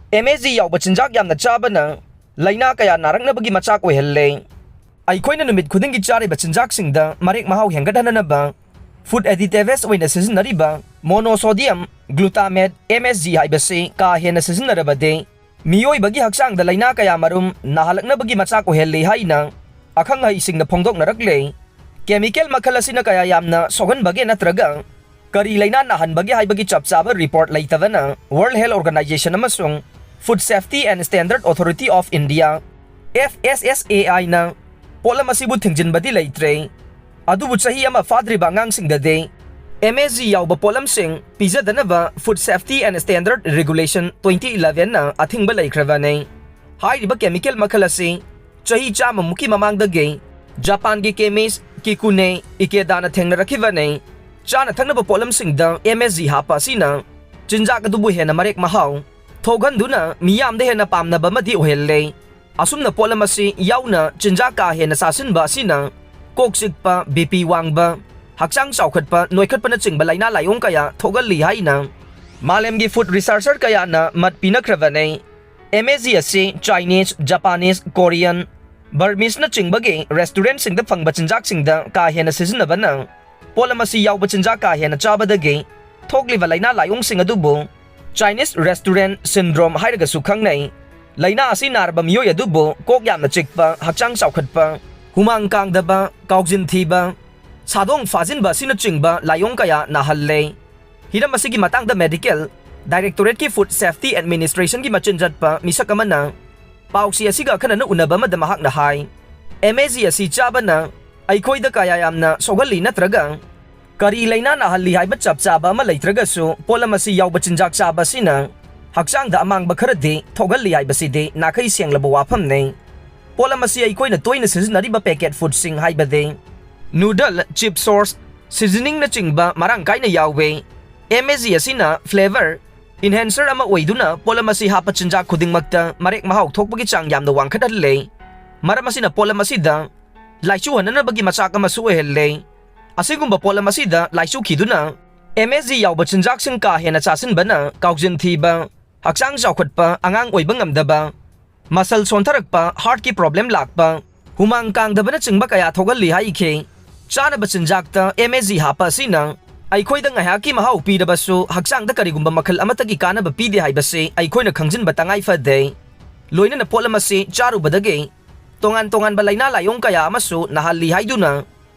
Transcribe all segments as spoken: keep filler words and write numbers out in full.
MSG ꯌꯥꯎꯕ ꯆꯤꯟꯖꯥꯛ ꯌꯥꯝꯅ ꯆꯥꯕꯅ ꯂꯥꯏꯅꯥ ꯀꯌꯥ ꯅꯥꯔꯛꯅꯕꯒꯤ ꯃꯆꯥꯛ ꯑꯣꯏꯍꯜꯂꯦ꯫ ꯑꯩꯈꯣꯏꯅ ꯅꯨꯃꯤꯠ ꯈꯨꯗꯤꯡꯒꯤ ꯆꯥꯔꯤꯕ ꯆꯤꯟꯖꯥꯛꯁꯤꯡꯗ ꯃꯔꯦꯛ ꯃꯍꯥꯎ ꯍꯦꯟꯒꯠꯍꯟꯅꯕ food additives ꯑꯣꯏꯅ ꯁꯤꯖꯤꯟꯅꯔꯤꯕ monosodium glutamate, MSG, ꯍꯥꯏꯕꯁꯤ ꯀꯥ ꯍꯦꯟꯅ ꯁꯤꯖꯤꯟꯅꯔꯕꯗꯤ ꯃꯤꯑꯣꯏꯕꯒꯤ ꯍꯛꯆꯥꯡꯗ ꯂꯥꯏꯅꯥ ꯀꯌꯥ ꯃꯔꯨꯝ ꯅꯥꯍꯜꯂꯛꯅꯕꯒꯤ ꯃꯆꯥꯛ ꯑꯣꯏꯍꯜꯂꯤ ꯍꯥꯏꯅ ꯑꯈꯪ ꯑꯍꯩꯁꯤꯡꯅ ꯐꯣꯡꯗꯣꯛꯅꯔꯛꯂꯦ꯫ Chemical ꯃꯈꯜ ꯑꯁꯤꯅ ꯀꯌꯥ ꯌꯥꯝꯅ ꯁꯣꯛꯍꯟꯕꯒꯦ ꯅꯠꯇ꯭ꯔꯒ ꯀꯔꯤ ꯂꯥꯏꯅꯥ ꯅꯥꯍꯟꯕꯒꯦ ꯍꯥꯏꯕꯒꯤ ꯆꯞ ꯆꯥꯕ report ꯂꯩꯇꯕꯅ World Health Organization ꯑꯃꯁꯨꯡ Food Safety and Standard Authority of India, FSSAI, ꯅ ꯄꯣꯠꯂꯝ ꯑꯁꯤꯕꯨ ꯊꯤꯡꯖꯤꯟꯕꯗꯤ ꯂꯩꯇ꯭ꯔꯦ꯫ ꯑꯗꯨꯕꯨ ꯆꯍꯤ ꯑꯃ ꯐꯥꯗ꯭ꯔꯤꯕ ꯑꯉꯥꯡꯁꯤꯡꯗꯗꯤ MSG ꯌꯥꯎꯕ ꯄꯣꯠꯂꯝꯁꯤꯡ ꯄꯤꯖꯗꯅꯕ Food Safety and Standard Regulation twenty eleven ꯅ ꯑꯊꯤꯡꯕ ꯂꯩꯈ꯭ꯔꯕꯅꯤ꯫ ꯍꯥꯏꯔꯤꯕ chemical ꯃꯈꯜ ꯑꯁꯤ ꯆꯍꯤ ꯆꯥꯝꯃꯃꯨꯛꯀꯤ ꯃꯃꯥꯡꯗꯒꯤ ꯖꯄꯥꯟꯒꯤ chemist ꯀꯤꯀꯨꯅꯦ ꯏꯀꯦꯗꯥꯅ ꯊꯦꯡꯅꯔꯛꯈꯤꯕꯅꯤ꯫ ꯆꯥꯅ ꯊꯛꯅꯕ ꯄꯣꯠꯂꯝꯁꯤꯡꯗ MSG ꯍꯥꯞꯄ ꯑꯁꯤꯅ ꯆꯤꯟꯖꯥꯛ ꯑꯗꯨꯕꯨ ꯍꯦꯟꯅ ꯃꯔꯦꯛ ꯃꯍꯥꯎ ꯊꯣꯛꯍꯟꯗꯨꯅ ꯃꯤꯌꯥꯝꯗ ꯍꯦꯟꯅ ꯄꯥꯝꯅꯕ ꯑꯃꯗꯤ ꯑꯣꯏꯍꯜꯂꯦ꯫ ꯑꯁꯨꯝꯅ ꯄꯣꯠꯂꯝ ꯑꯁꯤ ꯌꯥꯎꯅ ꯆꯤꯟꯖꯥꯛ ꯀꯥ ꯍꯦꯟꯅ ꯆꯥꯁꯤꯟꯕ ꯑꯁꯤꯅ ꯀꯣꯛ ꯆꯤꯛꯄ, BP ꯋꯥꯡꯕ, ꯍꯛꯆꯥꯡ ꯆꯥꯎꯈꯠꯄ, ꯅꯣꯏꯈꯠꯄꯅꯆꯤꯡꯕ ꯂꯥꯏꯅꯥ ꯂꯥꯏꯑꯣꯡ ꯀꯌꯥ ꯊꯣꯛꯍꯜꯂꯤ ꯍꯥꯏꯅ ꯃꯥꯂꯦꯝꯒꯤ food researcher ꯀꯌꯥꯅ ꯃꯠ ꯄꯤꯅꯈ꯭ꯔꯕꯅꯤ꯫ MSG ꯑꯁꯤ Chinese, Japanese, Korean, Burmese ꯅꯆꯤꯡꯕꯒꯤ restaurant ꯁꯤꯡꯗ ꯐꯪꯕ ꯆꯤꯟꯖꯥꯛꯁꯤꯡꯗ ꯀꯥ ꯍꯦꯟꯅ ꯁꯤꯖꯤꯟꯅꯕꯅ ꯄꯣꯠꯂꯝ ꯑꯁꯤ ꯌꯥꯎꯕ ꯆꯤꯟꯖꯥꯛ ꯀꯥ ꯍꯦꯟꯅ ꯆꯥꯕꯗꯒꯤ ꯊꯣꯛꯂꯤꯕ ꯂꯥꯏꯅꯥ ꯂꯥꯏꯑꯣꯡꯁꯤꯡ ꯑꯗꯨꯕꯨ Chinese restaurant syndrome ꯍꯥꯏꯔꯒꯁꯨ ꯈꯪꯅꯩ꯫ ꯂꯥꯏꯅꯥ ꯑꯁꯤ ꯅꯥꯔꯕ ꯃꯤꯑꯣꯏ ꯑꯗꯨꯕꯨ ꯀꯣꯛ ꯌꯥꯝꯅ ꯆꯤꯛꯄ, ꯍꯛꯆꯥꯡ ꯆꯥꯎꯈꯠꯄ, ꯍꯨꯃꯥꯡ ꯀꯥꯡꯗꯕ, ꯀꯥꯎꯖꯤꯟ ꯊꯤꯕ, ꯁꯥꯗꯣꯡ ꯐꯥꯖꯤꯟꯕ ꯑꯁꯤꯅꯆꯤꯡꯕ ꯂꯥꯏꯑꯣꯡ ꯀꯌꯥ ꯅꯥꯍꯜꯂꯦ꯫ ꯍꯤꯔꯝ ꯑꯁꯤꯒꯤ ꯃꯇꯥꯡꯗ Medical Directorate ꯀꯤ Food Safety Administration ꯒꯤ ꯃꯆꯤꯟ ꯆꯠꯄ ꯃꯤꯁꯛ ꯑꯃꯅ ꯄꯥꯎꯆꯦ ꯑꯁꯤꯒ ꯑꯈꯟꯅꯅ ꯎꯅꯕ ꯑꯃꯗ ꯃꯍꯥꯛꯅ ꯍꯥꯏ, MSG ꯑꯁꯤ ꯆꯥꯕꯅ ꯑꯩꯈꯣꯏꯗ ꯀꯌꯥ ꯌꯥꯝꯅ ꯁꯣꯛꯍꯜꯂꯤ ꯅꯠꯇ꯭ꯔꯒ ꯀꯔꯤ ꯂꯥꯏꯅꯥ ꯅꯥꯍꯜꯂꯤ ꯍꯥꯏꯕ ꯆꯞ ꯆꯥꯕ ꯑꯃ ꯂꯩꯇ꯭ꯔꯒꯁꯨ, ꯄꯣꯠꯂꯝ ꯑꯁꯤ ꯌꯥꯎꯕ ꯆꯤꯟꯖꯥꯛ ꯆꯥꯕ ꯑꯁꯤꯅ ꯍꯛꯆꯥꯡꯗ ꯑꯃꯥꯡꯕ ꯈꯔꯗꯤ ꯊꯣꯛꯍꯜꯂꯤ ꯍꯥꯏꯕꯁꯤꯗꯤ ꯅꯥꯈꯩ ꯁꯦꯡꯂꯕ ꯋꯥꯐꯝꯅꯤ꯫ ꯄꯣꯠꯂꯝ ꯑꯁꯤ ꯑꯩꯈꯣꯏꯅ ꯇꯣꯏꯅ ꯁꯤꯖꯤꯟꯅꯔꯤꯕ packet food ꯁꯤꯡ, ꯍꯥꯏꯕꯗꯤ noodle, chip sauce, seasoning ꯅꯆꯤꯡꯕ ꯃꯔꯥꯡ ꯀꯥꯏꯅ ꯌꯥꯎꯋꯤ꯫ MSG ꯑꯁꯤꯅ flavour enhancer ꯑꯃ ꯑꯣꯏꯗꯨꯅ ꯄꯣꯠꯂꯝ ꯑꯁꯤ ꯍꯥꯞꯄ ꯆꯤꯟꯖꯥꯛ ꯈꯨꯗꯤꯡꯃꯛꯇ ꯃꯔꯦꯛ ꯃꯍꯥꯎ ꯊꯣꯛꯄꯒꯤ ꯆꯥꯡ ꯌꯥꯝꯅ ꯋꯥꯡꯈꯠꯍꯜꯂꯦ꯫ ꯃꯔꯝ ꯑꯁꯤꯅ ꯄꯣꯠꯂꯝ ꯑꯁꯤꯗ ꯂꯥꯏꯆꯨꯍꯟꯅꯅꯕꯒꯤ ꯃꯆꯥꯛ ꯑꯃꯁꯨ ꯑꯣꯏꯍꯜꯂꯦ꯫ ꯑꯁꯤꯒꯨꯝꯕ ꯄꯣꯠꯂꯝ ꯑꯁꯤꯗ ꯂꯥꯏꯆꯨꯈꯤꯗꯨꯅ MSG ꯌꯥꯎꯕ ꯆꯤꯟꯖꯥꯛꯁꯤꯡ ꯀꯥ ꯍꯦꯟꯅ ꯆꯥꯁꯤꯟꯕꯅ ꯀꯥꯎꯖꯤꯟ ꯊꯤꯕ, ꯍꯛꯆꯥꯡ ꯆꯥꯎꯈꯠꯄ, ꯑꯉꯥꯡ ꯑꯣꯏꯕ ꯉꯝꯗꯕ, ꯃꯁꯜ ꯁꯣꯟꯊꯔꯛꯄ, ꯍꯥꯔꯠꯀꯤ ꯄ꯭ꯔꯣꯕ꯭ꯂꯦꯝ ꯂꯥꯛꯄ, ꯍꯨꯃꯥꯡ ꯀꯥꯡꯗꯕꯅꯆꯤꯡꯕ ꯀꯌꯥ ꯊꯣꯛꯍꯜꯂꯤ ꯍꯥꯏꯈꯤ꯫ ꯆꯥꯅꯕ ꯆꯤꯟꯖꯥꯛꯇ MAG ꯍꯥꯞꯄ ꯑꯁꯤꯅ ꯑꯩꯈꯣꯏꯗ ꯉꯥꯏꯍꯥꯛꯀꯤ ꯃꯍꯥꯎ ꯄꯤꯔꯕꯁꯨ, ꯍꯛꯆꯥꯡꯗ ꯀꯔꯤꯒꯨꯝꯕ ꯃꯈꯜ ꯑꯃꯠꯇꯒꯤ ꯀꯥꯟꯅꯕ ꯄꯤꯗꯦ ꯍꯥꯏꯕꯁꯤ ꯑꯩꯈꯣꯏꯅ ꯈꯪꯖꯤꯟꯕ ꯇꯉꯥꯏ ꯐꯗꯦ꯫ ꯂꯣꯏꯅꯅ ꯄꯣꯠꯂꯝ ꯑꯁꯤ ꯆꯥꯔꯨꯕꯗꯒꯤ ꯇꯣꯉꯥꯟ ꯇꯣꯉꯥꯟꯕ ꯂꯥꯏꯅꯥ ꯂꯥꯏꯑꯣꯡ ꯀꯌꯥ ꯑꯃꯁꯨ ꯅꯥꯍꯜꯂꯤ ꯍꯥꯏꯗꯨꯅ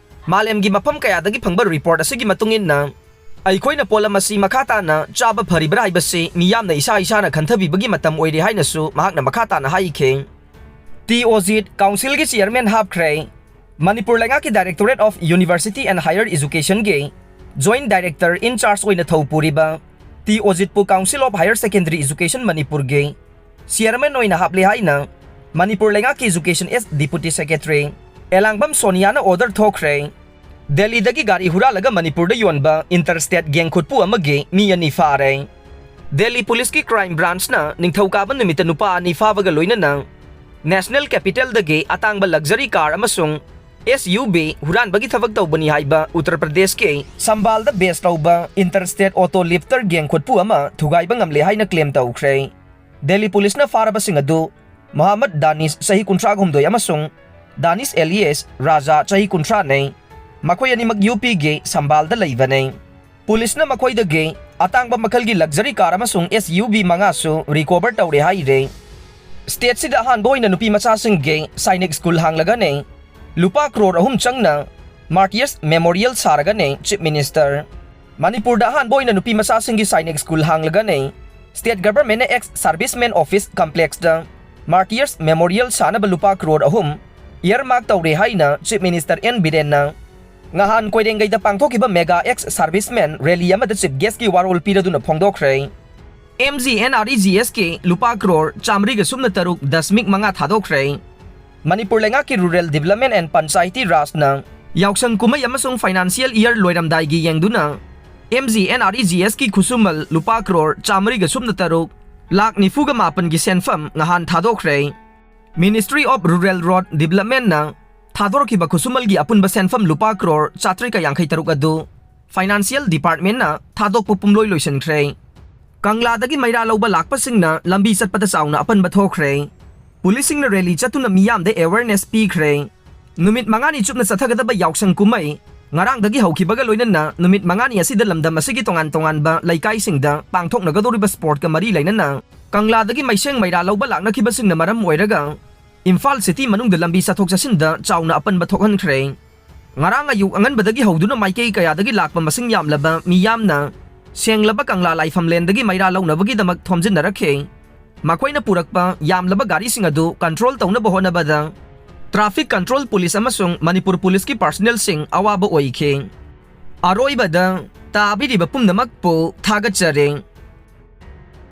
ꯃꯥꯂꯦꯝꯒꯤ ꯃꯐꯝ ꯀꯌꯥꯗꯒꯤ ꯐꯪꯕ ꯔꯤꯄꯣꯔꯠ ꯑꯁꯤꯒꯤ ꯃꯇꯨꯡ ꯏꯟꯅ, ꯑꯩꯈꯣꯏꯅ ꯄꯣꯠꯂꯝ ꯑꯁꯤ ꯃꯈꯥ ꯇꯥꯅ ꯆꯥꯕ ꯐꯔꯤꯕ꯭ꯔꯥ ꯍꯥꯏꯕꯁꯤ ꯃꯤꯌꯥꯝꯅ ꯏꯁꯥ ꯏꯁꯥꯅ ꯈꯟꯊꯕꯤꯕꯒꯤ ꯃꯇꯝ ꯑꯣꯏꯔꯦ ꯍꯥꯏꯅꯁꯨ ꯃꯍꯥꯛꯅ ꯃꯈꯥ ꯇꯥꯅ ꯍꯥꯏꯈꯤ꯫ ꯇꯤ ꯑꯣꯖꯤꯠ ꯀꯥꯎꯟꯁꯤꯜꯒꯤ ꯆꯤꯌꯔꯃꯦꯟ ꯍꯥꯞꯈ꯭ꯔꯦ꯫ ꯃꯅꯤꯄꯨꯔ ꯂꯩꯉꯥꯛꯀꯤ Directorate of University and Higher Educationꯒꯤ Joint Director in Charge ꯑꯣꯏꯅ ꯊꯧ ꯄꯨꯔꯤꯕ ꯇꯤ ꯑꯣꯖꯤꯠꯄꯨ Council of Higher Secondary Education ꯃꯅꯤꯄꯨꯔꯒꯤ ꯆꯤꯌꯔꯃꯦꯟ ꯑꯣꯏꯅ ꯍꯥꯞꯂꯦ ꯍꯥꯏꯅ ꯃꯅꯤꯄꯨꯔ ꯂꯩꯉꯥꯛꯀꯤ Education S Deputy Secretary Elangbam ꯁꯣꯅꯤꯌꯥꯅ ꯑꯣꯔꯗꯔ ꯊꯣꯛꯈ꯭ꯔꯦ꯫ ꯗꯦꯜꯂꯤꯗꯒꯤ ꯒꯥꯔꯤ ꯍꯨꯔꯥꯜꯂꯒ ꯃꯅꯤꯄꯨꯔꯗ ꯌꯣꯟꯕ ꯏꯟꯇꯔ ꯁ꯭ꯇꯦꯠ ꯒꯦꯡ ꯈꯨꯠꯄꯨ ꯑꯃꯒꯤ ꯃꯤ ꯑꯅꯤ ꯐꯥꯔꯦ꯫ ꯗꯦꯜꯂꯤ ꯄꯨꯂꯤꯁꯀꯤ ꯀ꯭ꯔꯥꯏꯝ ꯕ꯭ꯔꯥꯟꯆꯅ ꯅꯤꯡꯊꯧꯀꯥꯕ ꯅꯨꯃꯤꯠꯇ ꯅꯨꯄꯥ ꯑꯅꯤ ꯐꯥꯕꯒ ꯂꯣꯏꯅꯅ ꯅꯦꯁꯅꯦꯜ ꯀꯦꯄꯤꯇꯦꯜꯗꯒꯤ ꯑꯇꯥꯡꯕ ꯂꯛꯖꯔꯤ ꯀꯥꯔ ꯑꯃꯁꯨꯡ SUV ꯍꯨꯔꯥꯟꯕꯒꯤ ꯊꯕꯛ ꯇꯧꯕꯅꯤ ꯍꯥꯏꯕ ꯎꯠꯇꯔ ꯄ꯭ꯔꯗꯦꯁꯀꯤ ꯁꯝꯕꯥꯜꯗ ꯕꯦꯁ ꯇꯧꯕ enter state auto lifter gang ꯈꯨꯠꯄꯨ ꯑꯃ ꯊꯨꯒꯥꯏꯕ ꯉꯝꯂꯦ ꯍꯥꯏꯅ ꯀ꯭ꯂꯦꯝ ꯇꯧꯈ꯭ꯔꯦ꯫ ꯗꯦꯜꯂꯤ ꯄꯨꯂꯤꯁꯅ ꯐꯥꯔꯕꯁꯤꯡ ꯑꯗꯨ ꯃꯣꯍꯥꯃꯗ ꯗꯥꯅꯤꯁ, ꯆꯍꯤ ꯀꯨꯟꯊ꯭ꯔꯥ ꯍꯨꯝꯗꯣꯏ, ꯑꯃꯁꯨꯡ ꯗꯥꯅꯤꯁ ꯑꯦꯂꯤꯌꯥꯁ ꯔꯥꯖꯥ, ꯆꯍꯤ ꯀꯨꯟꯊ꯭ꯔꯥꯅꯤ꯫ ꯃꯈꯣꯏ ꯑꯅꯤꯃꯛ UPꯒꯤ ꯁꯝꯕꯥꯜꯗ ꯂꯩꯕꯅꯤ꯫ ꯄꯨꯂꯤꯁꯅ ꯃꯈꯣꯏꯗꯒꯤ ꯑꯇꯥꯡꯕ ꯃꯈꯜꯒꯤ ꯂꯛꯖꯔꯤ ꯀꯥꯔ ꯑꯃꯁꯨꯡ SUV ꯃꯉꯥꯁꯨ ꯔꯤꯀꯣꯚꯔ ꯇꯧꯔꯦ ꯍꯥꯏꯔꯦ꯫ ꯁ꯭ꯇꯦꯠꯁꯤꯗ ꯑꯍꯥꯟꯕ ꯑꯣꯏꯅ ꯅꯨꯄꯤ ꯃꯆꯥꯁꯤꯡꯒꯤ ꯁꯥꯏꯅꯤꯛ ꯁ꯭ꯀꯨꯜ ꯍꯥꯡꯂꯒꯅꯤ꯫ ꯂꯨꯄꯥ ꯀ꯭ꯔꯣꯔ ꯑꯍꯨꯝ ꯆꯪꯅ ꯃꯥꯔꯇꯤꯌꯔꯁ ꯃꯦꯃꯣꯔꯤꯌꯦꯜ ꯁꯥꯔꯒꯅꯤ ꯆꯤꯐ ꯃꯤꯅꯤꯁꯇꯔ꯫ ꯃꯅꯤꯄꯨꯔꯗ ꯑꯍꯥꯟꯕ ꯑꯣꯏꯅ ꯅꯨꯄꯤ ꯃꯆꯥꯁꯤꯡꯒꯤ ꯁꯥꯏꯅꯤꯛ ꯁ꯭ꯀꯨꯜ ꯍꯥꯡꯂꯒꯅꯤ꯫ ꯁ꯭ꯇꯦꯠ ꯒꯚꯔꯟꯃꯦꯟꯠꯅ ꯑꯦꯛꯁ ꯁꯥꯔꯚꯤꯁꯃꯦꯟ ꯑꯣꯐꯤꯁ ꯀꯝꯄ꯭ꯂꯦꯛꯁꯇ ꯃꯥꯔꯇꯤꯌꯔꯁ ꯃꯦꯃꯣꯔꯤꯌꯦꯜ ꯁꯥꯅꯕ ꯂꯨꯄꯥ ꯀ꯭ꯔꯣꯔ ꯑꯍꯨꯝ ꯏꯌꯔꯃꯥꯔꯛ ꯇꯧꯔꯦ ꯍꯥꯏꯅ ꯆꯤꯐ ꯃꯤꯅꯤꯁꯇꯔ ꯑꯦꯟ ꯕꯤꯔꯦꯟꯅ ꯉꯍꯥꯟ ꯀꯣꯏꯔꯦꯡꯒꯩꯗ ꯄꯥꯡꯊꯣꯛꯈꯤꯕ ꯃꯦꯒꯥ ꯑꯦꯛꯁ ꯁꯥꯔꯚꯤꯁꯃꯦꯟ ꯔꯦꯂꯤ ꯑꯃꯗ ꯆꯤꯐ ꯒꯦꯁꯀꯤ ꯋꯥꯔꯣꯜ ꯄꯤꯔꯗꯨꯅ ꯐꯣꯡꯗꯣꯛꯈ꯭ꯔꯦ꯫ MGNREGSꯀꯤ ꯂꯨꯄꯥ ꯀ꯭ꯔꯣꯔ ꯆꯥꯃꯔꯤꯒ ꯁꯨꯞꯅ ꯇꯔꯨꯛ ꯗꯁꯃꯤꯛ ꯃꯉꯥ ꯊꯥꯗꯣꯛꯈ꯭ꯔꯦ꯫ ꯃꯅꯤꯄꯨꯔ ꯂꯩꯉꯥꯛꯀꯤ ꯔꯨꯔꯦꯜ ꯗꯤꯕꯂꯞꯃꯦꯟ ꯑꯦꯟ ꯄꯟꯆꯥꯌꯇꯤ ꯔꯥꯖꯅ ꯌꯥꯎꯁꯪ ꯀꯨꯝꯍꯩ ꯑꯃꯁꯨꯡ ꯐꯥꯏꯅꯥꯟꯁꯤꯌꯦꯜ ꯏꯌꯔ ꯂꯣꯏꯔꯝꯗꯥꯏꯒꯤ ꯌꯦꯡꯗꯨꯅ MGNREGSꯀꯤ ꯈꯨꯠꯁꯨꯃꯜ ꯂꯨꯄꯥ ꯀ꯭ꯔꯣꯔ ꯆꯥꯃꯔꯤꯒ ꯁꯨꯞꯅ ꯇꯔꯨꯛ ꯂꯥꯈ ꯅꯤꯐꯨꯒ ꯃꯥꯄꯟꯒꯤ ꯁꯦꯟꯐꯝ ꯉꯍꯥꯟ ꯊꯥꯗꯣꯛꯈ꯭ꯔꯦ꯫ Ministry of Rural Road Developmentꯅ ꯊꯥꯗꯣꯔꯛꯈꯤꯕ ꯈꯨꯠꯁꯨꯃꯜꯒꯤ ꯑꯄꯨꯟꯕ ꯁꯦꯟꯐꯝ ꯂꯨꯄꯥ ꯀ꯭ꯔꯣꯔ ꯆꯥꯇ꯭ꯔꯦꯠꯀ ꯌꯥꯡꯈꯩ ꯇꯔꯨꯛ ꯑꯗꯨ ꯐꯥꯏꯅꯥꯟꯁꯤꯌꯦꯜ ꯗꯤꯄꯥꯔꯠꯃꯦꯟꯠꯅ ꯊꯥꯗꯣꯛꯄ ꯄꯨꯝꯂꯣꯏ ꯂꯣꯏꯁꯤꯟꯈ꯭ꯔꯦ꯫ ꯀꯪꯂꯥꯗꯒꯤ ꯃꯩꯔꯥ ꯂꯧꯕ ꯂꯥꯛꯄꯁꯤꯡꯅ ꯂꯝꯕꯤ ꯆꯠꯄꯗ ꯆꯥꯎꯅ ꯑꯄꯟꯕ ꯊꯣꯛꯈ꯭ꯔꯦ꯫ ꯄꯨꯂꯤꯁꯁꯤꯡꯅ ꯔꯦꯂꯤ ꯆꯠꯇꯨꯅ ꯃꯤꯌꯥꯝꯗ ꯑꯦꯋꯦꯔꯅꯦꯁ ꯄꯤꯈ꯭ꯔꯦ꯫ ꯅꯨꯃꯤꯠ ꯃꯉꯥꯅꯤ ꯆꯨꯞꯅ ꯆꯠꯊꯒꯗꯕ ꯌꯥꯎꯁꯪ ꯀꯨꯝꯍꯩ ꯉꯔꯥꯡꯗꯒꯤ ꯍꯧꯈꯤꯕꯒ ꯂꯣꯏꯅꯅ ꯅꯨꯃꯤꯠ ꯃꯉꯥꯅꯤ ꯑꯁꯤꯗ ꯂꯝꯗꯝ ꯑꯁꯤꯒꯤ ꯇꯣꯉꯥꯟ ꯇꯣꯉꯥꯟꯕ ꯂꯩꯀꯥꯏꯁꯤꯡꯗ ꯄꯥꯡꯊꯣꯛꯅꯒꯗꯧꯔꯤꯕ ꯁ꯭ꯄꯣꯔꯠꯀ ꯃꯔꯤ ꯂꯩꯅꯅ ꯀꯪꯂꯥꯗꯒꯤ ꯃꯩꯁꯦꯡ ꯃꯩꯔꯥ ꯂꯧꯕ ꯂꯥꯛꯅꯈꯤꯕꯁꯤꯡꯅ ꯃꯔꯝ ꯑꯣꯏꯔꯒ ꯏꯝꯐꯥꯜ ꯁꯤꯇꯤ ꯃꯅꯨꯡꯗ ꯂꯝꯕꯤ ꯆꯠꯊꯣꯛ ꯆꯠꯁꯤꯟꯗ ꯆꯥꯎꯅ ꯑꯄꯟꯕ ꯊꯣꯛꯍꯟꯈ꯭ꯔꯦ꯫ ꯉꯔꯥꯡ ꯑꯌꯨꯛ ꯑꯉꯟꯕꯗꯒꯤ ꯍꯧꯗꯨꯅ ꯃꯥꯏꯀꯩ ꯀꯌꯥꯗꯒꯤ ꯂꯥꯛꯄ ꯃꯁꯤꯡ ꯌꯥꯝꯂꯕ ꯃꯤꯌꯥꯝꯅ ꯁꯦꯡꯂꯕ ꯀꯪꯂꯥ ꯂꯥꯏꯐꯝꯂꯦꯟꯗꯒꯤ ꯃꯩꯔꯥ ꯂꯧꯅꯕꯒꯤꯗꯃꯛ ꯊꯣꯝꯖꯤꯟꯅꯔꯛꯈꯤ꯫ ꯃꯈꯣꯏꯅ ꯄꯨꯔꯛꯄ ꯌꯥꯝꯂꯕ ꯒꯥꯔꯤꯁꯤꯡ ꯑꯗꯨ ꯀꯟꯇ꯭ꯔꯣꯜ ꯇꯧꯅꯕ ꯍꯣꯠꯅꯕꯗ ꯇ꯭ꯔꯥꯐꯤꯛ ꯀꯟꯇ꯭ꯔꯣꯜ ꯄꯨꯂꯤꯁ ꯑꯃꯁꯨꯡ ꯃꯅꯤꯄꯨꯔ ꯄꯨꯂꯤꯁꯀꯤ ꯄꯥꯔꯁꯅꯦꯜꯁꯤꯡ ꯑꯋꯥꯕ ꯑꯣꯏꯈꯤ꯫ ꯑꯔꯣꯏꯕꯗ ꯇꯥꯕꯤꯔꯤꯕ ꯄꯨꯝꯅꯃꯛꯄꯨ ꯊꯥꯒꯠꯆꯔꯤ꯫